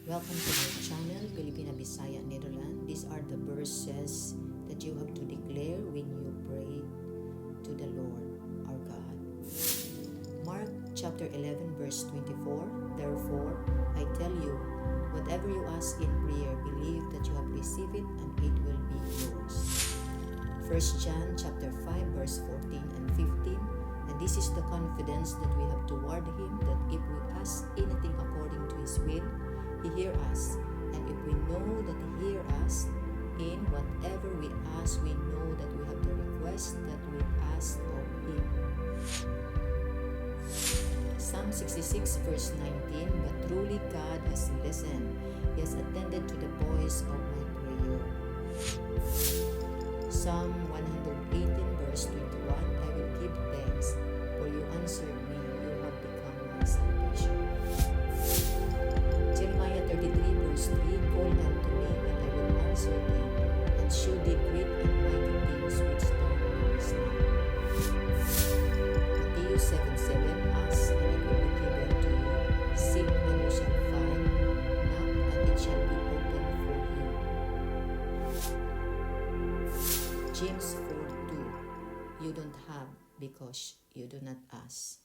Welcome to my channel, Pilipina Bisaya Netherlands. These are the verses that you have to declare when you pray to the Lord our God. Mark chapter 11 verse 24: "Therefore, I tell you, whatever you ask in prayer, believe that you have received it and it will be yours." 1 John chapter 5 verse 14 and 15: "And this is the confidence that we have toward him, that if we ask anything according to his will, he hear us. And if we know that he hear us in whatever we ask, we know that we have the request that we ask of him." Psalm 66 verse 19: "But truly God has listened. He has attended to the voice of my prayer." Psalm 118 verse 21: "I will give thanks, for you answered me. You have become my salvation." Jeremiah 33 verse 3: "Call unto me, and I will answer thee, and show thee great and mighty things which thou knowest not." Matthew 7:7: "Ask, and it will be given to you. Seek, and you shall find. Knock, and it shall be opened for you." James 4:2: "You don't have because you do not ask."